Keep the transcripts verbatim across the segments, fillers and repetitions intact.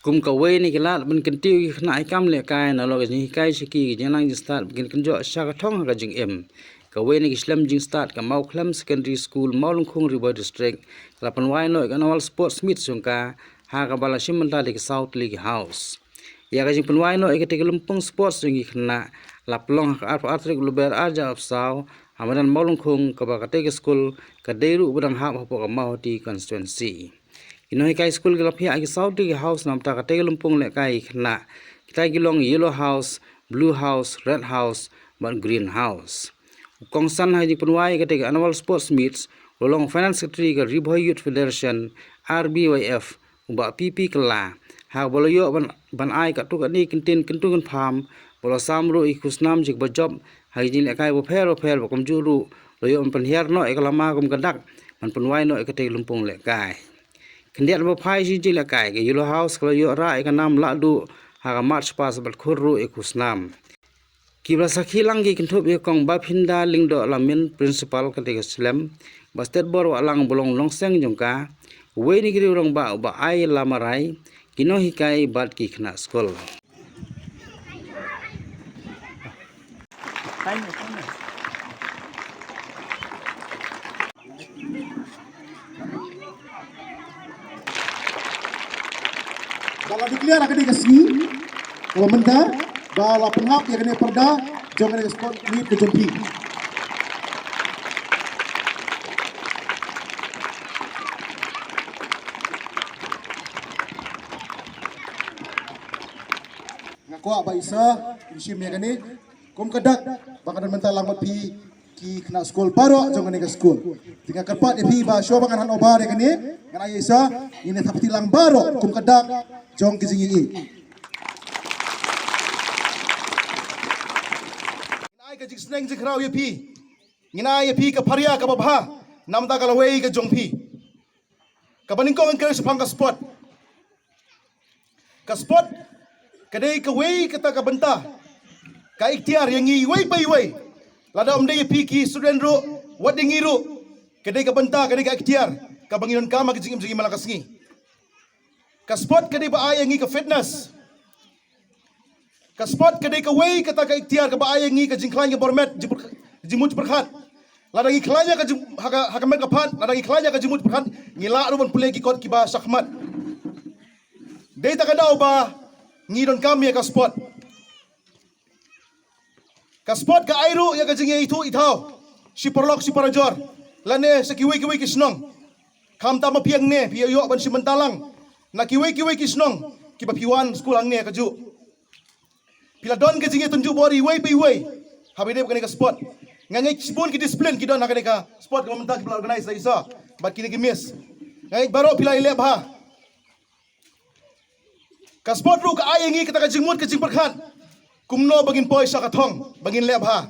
Kum kawei na ki lad ban kyntiew ïa ki khynnah ïa ki kam lehkai, nalor ka jinghikai sha ki, ka jingnang jingstad ba kin kynjoh sha ka thong ha ka jingim, kawei na ki shlem jingstad ka Mawkhlem Secondary School, Mawlyngkhung, Ri Bhoi District, ka la pynwai noh ïa ka Annual Sports Meet jong ka, ha kaba la shim bynta da ki saw tylli ki house. Ïa ka jingpynwai noh ïa katei ka lympung sports jong ki khynnah la pynlong ha ka arphew ar tarik Lber ar hajar arphew saw, ha madan Mawlyngkhung, kaba katei ka skul ka dei ruh ba dang hap hapoh ka Mawhati constituency. Ki nonghikai skul ki la phiah ïa ki saw tylli ki house namar katei ka lympung lehkai ki khynnah. Kita ki long Yellow House, Blue House, Red House bad Green House. U kongsan ha ka jingpynwai ïa katei ka Annual Sports Meets u long Finance Secretary ka Ri Bhoi Youth Federation, R B Y F, u Bah P P Kylla, ha kaba la ïoh ban, ban ai katto katne ki kyntien kyntu kynpham, bad la sam ruh ïa ki khusnam sha kiba jop ha ki jinglehkai bapher bapher, bad kumjuh ruh la ïoh ban pynhiar noh ïa ka lama kum ka dak ban pynwai noh ïa katei ka lympung lehkai. Khyndiat ba phai sha ki jinglehkai, ka Yellow House ka la ïoh rah ïa ka nam lahduh ha ka march past bad khur ruh ïa ka khusnam. Kiba la sakhi lang ki kynthup ïa ka Kong Baphinda Lyngdoh Lamin, Principal katei ka shlem, Bah Stetbor Wahlang ba long nongseng jong ka, uwei na ki riew rangbah u Bah Ai Lamarai, ki nonghikai bad ki khynnah skul. Ba la declare ha kane ka sngi, kaba mynta ba la pynhap ïa kane ka pyrda jong kane ka sport meet ka jong phi. Nga kwah ba i sa, in shim ïa kane kum ka dak ba ka don mynta lang bad phi ki khynnah skul baroh jong kane ka skul. Te nga kyrpad ïa phi ba shuwa ba ngan hand over ïa kane, ngan ai ïa i sa, ngin ïa thap kti lang baroh kum ka dak jong ki jingïeit. Ngin ai ka jingsneng jingkhraw ïa phi. Ngin ai ïa phi ka pharia kaba bha namar ka lawei ka jong phi. Kaba nyngkong, encourage shaphang ka sport. Ka sport ka dei kawei kata ka bynta, ka iktiar ïa ngi iwei pa iwei. Lada ym dei ïa phi ki student ruh, wat ïa ngi ruh, ka dei ka bynta, ka dei ka iktiar kaba ngi donkam ha ka jingim jong ngi man la ka sngi. Ka sport ka dei ba ai ïa ngi ka fitness. Ka sport ka dei kawei kata ka iktiar kaba ai ïa ngi ka jingkhlaiñ ka bor met, jingpyrkh-, jingmut jingpyrkhat. Lada ngi khlaiñ ha ka jing-, ha ka, ha ka met ka phad, lada ngi khlaiñ ha ka jingmut jingpyrkhat, ngi lah ruh ban pule ki kot kiba shakhmat. Dei ta ka daw ba ngi donkam ïa ka sport. Ka sport ka ai ruh ïa ka jingïaithuh ithaw shi paralok shi parajor, lane sha kiwei kiwei ki shnong. Khamtam ma phi hangne, phi ïoh ban shim bynta lang na kiwei kiwei ki shnong kiba phi wan skul hangne kajuh. Phi la don ka jingïatynjuh bor iwei pa iwei haba ïadei bad kane ka sport. Nga ngeit shibun ki discipline ki don ha kane ka sport kaba mynta kiba la organize da i sa bad kine ki miss. Nga ngeit baroh phi la ïaleh bha. Ka sport ruh ka ai ïa ngi kata ka jingmut ka jingpyrkhat kumno ba ngin poi sha ka thong ba ngin leh bha.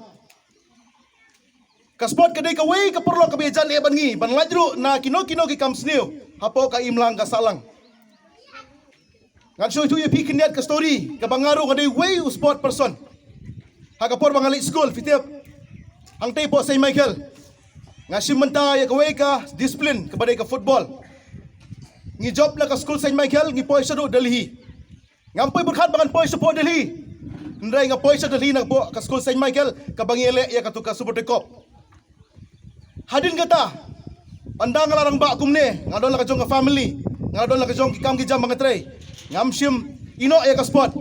Ka sport ka dei kawei ka paralok kaba ïajan eh bad ngi ban lait ruh na kino kino ki kam sniew hapoh ka imlang ka sahlang. Ngan shu ïathuh ïa phi khyndiat ka story kaba nga ruh nga dei uwei u sport person. Ha ka por ba nga leit skul, phi tip, hangtei hapoh Saint Michael nga shim bynta ïa kawei ka discipline kaba dei ka football. Ngi jop na ka skul Saint Michael, ngi poi shaduh Delhi. Ngam poi pyrkhat ba ngan poi shapoh Delhi, hynrei nga poi sha Delhi na ka, ka skul Saint Michael kaba ngi ïaleh ïa katu ka Subrata Cup. Hadien kata, ynda nga la rangbah kumne, nga don la ka jong ka family, nga la don la ka jong ki kam ki jam ba nga trei, ngam shym ïehnoh ïa ka sport.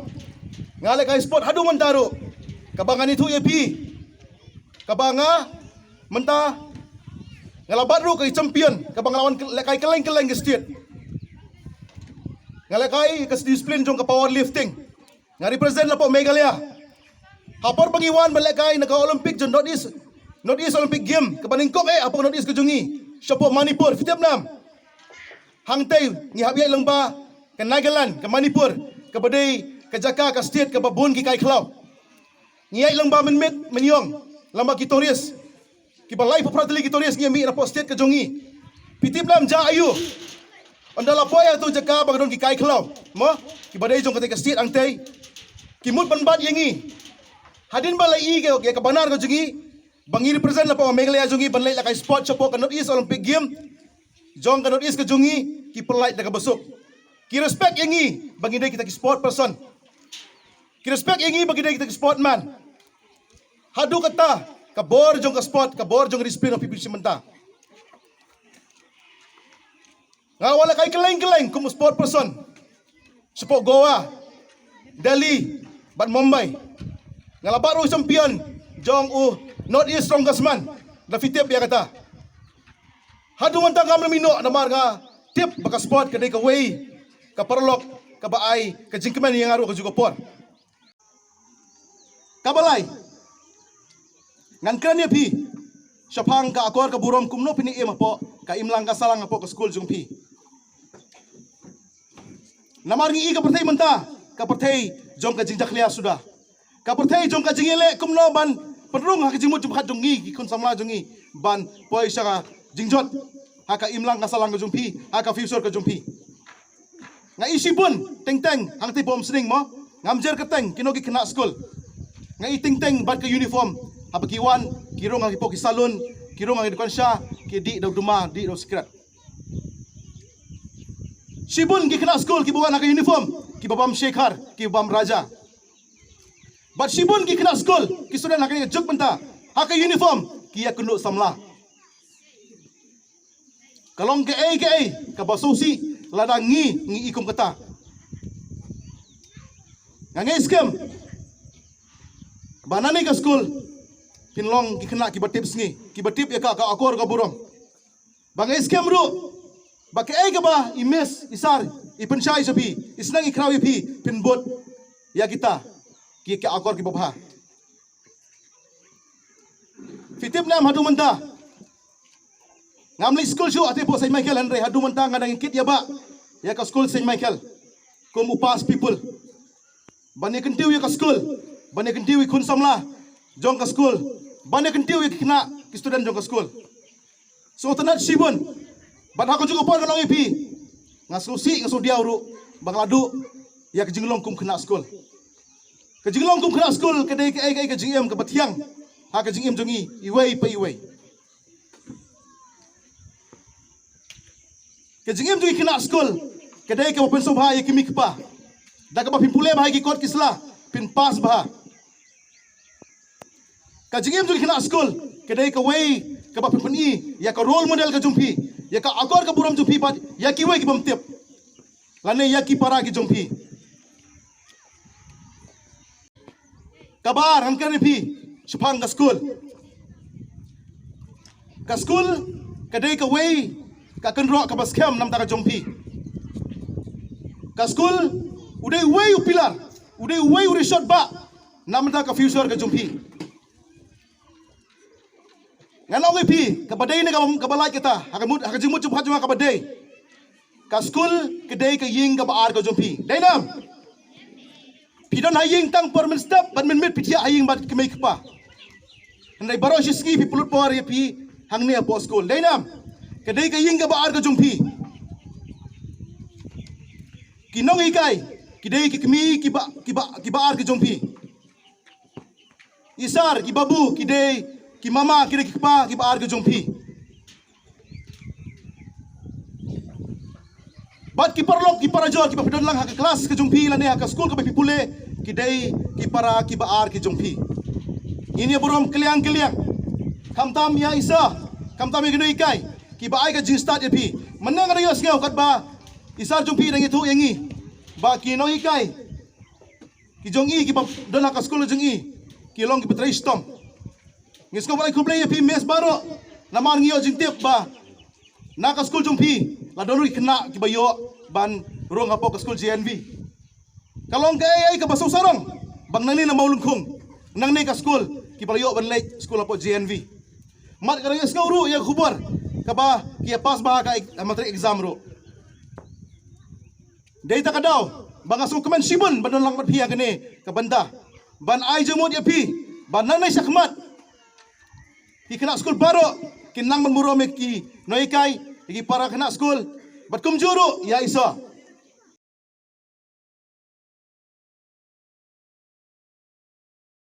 Nga lehkai sport haduh mynta ruh, kaba ngan ïathuh ïa phi, kaba nga mynta nga la bat ruh ka champion kaba nga la wan lehkai kylleng kylleng ka state. Nga lehkai ka discipline jong ka power lifting. Nga represent la poh Meghalaya. Ha por ba ngi wan ban lehkai na ka Olympic jong North East, North East Olympic Game kaba nyngkong eh hapoh North East ka jong ngi, shapoh Manipur, phi tip nam. Hangtei ngi hap ïaid lyngba ka Nagaland, ka Manipur, kaba dei ka jaka ka state kaba bun ki kai khlaw. Ngi ïaid lyngba mynmiet mynïong, lyngba ki tourist. Kiba laiphew phra tylli ki tourist ngi mih na poh state ka jong ngi. Phi tip nam jia aiu? Ynda la poi ha tu jaka ba ka don ki kai khlaw, mo, kiba dei jong katei ka state hangtei, ki mut ban bat ïa ngi. Hadien ba la ïohi ïa ka, ïa ka banner ka jong ngi ba ngi represent la poh Meghalaya jong ngi ban leit lehkai sport shapoh ka North East Olympic Game jong ka North East ka jong ngi, ki pynlait da kaba suk. Ki respect ïa ngi ba ngi dei kita ki sport person. Ki respect ïa ngi ba ngi dei kita ki sportman. Haduh katta ka bor jong ka sport, ka bor jong ka discipline of P P C mynta. Nga la wan kai kylleng kylleng kum u sport person shapoh Goa, Delhi bad Mumbai. Nga la bat ruh champion jong u North East Strongest Man. Da phi tip ïa kata. Haduh mynta ngam lem ïehnoh namar nga tip ba ka sport ka dei kawei ka paralok kaba ai ka jingkmen ïa nga ruh ka juh ka por. Kaba lai, ngan kren ïa phi shaphang ka akor ka burom kumno phin im hapoh ka imlang ka sahlang hapoh ka skul jong phi. Namar ngi i ka pyrthei mynta ka pyrthei jong ka jingjakhlia suda. Ka pyrthei jong ka jingïaleh kumno ban pynrung ha ka jingmut jingpyrkhat jong ngi ki khun samla jong ngi ban poi sha ka jingjot ha ka imlang ka sahlang ka jong phi, ha ka future ka jong phi. Nga i shibun teng teng hangtei bym sning mo. Ngam jer kyrteng kino ki khynnah skul. Nga i teng teng bad ka uniform. Haba ki wan ki rung ha ki pok ki salon, ki rung ha ki dukan sha, ki dih da u duma, dih da u sikret. Shibun ki khynnah skul kiba wan ha ka uniform, kiba bam shekhar, kiba bam raja. Bad shibun ki khynnah skul ki student ha ka juk mynta ha ka uniform ki ïakynduh samla. Ka long kaei kaei kaba sngewsih lada ngi ngi i kum kata. Nga ngeit skhem ba nangne ka skul phin long ki khynnah kiba tip sngi, kiba tip ïa ka, ka akor ka burom. Ba ngeit skhem ruh ba kaei kaba i miss, i sar, i pynshai sha phi, i sneng i khraw ïa phi, phin bud ïa kita ki, ki akor kiba bha. Phi tip ne em haduh mynta ngam leit skul shuh hangtei hapoh Saint Michael, hynrei haduh mynta nga dang kit ïa ba ïa ka skul Saint Michael kum u past pupil. Ban ïa kyntiew ïa ka skul, ban ïa kyntiew ïa ki khun samla jong ka skul, ban ïa kyntiew ïa ki khynnah ki student jong ka skul. Sngewtynnat shibun. Bad ha ka juh ka por ngan ong ïa phi, nga sngewsih nga sngewdiaw ruh ba nga la duh ïa ka jinglong kum khynnah skul. Ka jinglong kum khynnah skul ka dei kaei kaei ka jingim kaba thiang ha ka jingim jong ngi iwei pa iwei. Ka jingim jong ngi khynnah skul ka dei kaba pynsngewbha ïa ki kmie ki kpa da kaba phin pule bha ïa ki kot ki sla, phin pass bha. Ka jingim jong ngi khynnah skul ka dei kawei kaba phin pyni ïa ka role model ka jong phi, ïa ka akor ka burom jong phi bad ïa kiwei ki bym tip lane ïa ki para ki jong phi. Kaba ar, ngan kren ïa phi shaphang ka skul. Ka skul ka dei kawei ka kynroh kaba skhem namar ka jong phi. Ka skul u dei uwei u pillar, u dei uwei u rishot ba namar ka future ka jong phi. Ngan ong ïa phi kaba dei ne kaba, kaba lait kata ha ka mut, ha ka jingmut jingpyrkhat jong nga kaba dei. Ka skul ka dei ka ïing kaba ar ka jong phi. Dei ne em? Phi don ha ïing tang por mynstep bad mynmiet phi thiah ha ïing bad ki kmie ki kpa. Hynrei baroh shi sngi phi pynlut por ïa phi hangne hapoh skul. Dei ne em? Ka dei ka ïing kaba ar ka jong phi. Ki nonghikai ki dei ki kmie kiba, kiba, kiba ar ka jong phi. I sar, ki babu ki dei ki mama, ki dei ki kpa kiba ar ka jong phi. Bad ki paralok, ki parajor kiba phi don lang ha ka klas ka jong phi lane ha ka skul kaba phi pule, ki dei ki para kiba ar ki jong phi. Ngin ïa burom kylliang kylliang. Khamtam ïa i sar, khamtam ïa ki nonghikai kiba ai ka jingstad ïa phi. Mynne nga dang ïohsngew katba i sar jong phi dang ïathuh ïa ngi ba ki nonghikai ki jong i kiba don ha ka skul jong i ki long kiba trei shitom. Ngi sngewbha ban ai khublei ïa phi miss baroh namar ngi ïoh jingtip ba na ka skul jong phi la don ruh ki khynnah kiba ïoh ban rung hapoh ka skul J N V. Ka long kaei kaei kaba sngewsarong ba nangne na Mawlyngkhung, nangne ka skul kiba la ïoh ban leit skul hapoh J N V. Mat ka dang ïohsngew ruh ïa ka khubor kaba ki ïa pass bha ha ka ek-, matric exam ruh. Dei kata ka daw ba nga sngewkmen shibun ban don lang bad phi ha kane ka bynta ban ai jingmut ïa phi ba nangne shakhmat ki khynnah skul baroh kin nang ban burom ïa ki nonghikai, ïa ki para khynnah skul bad kumjuh ruh ïa i sar.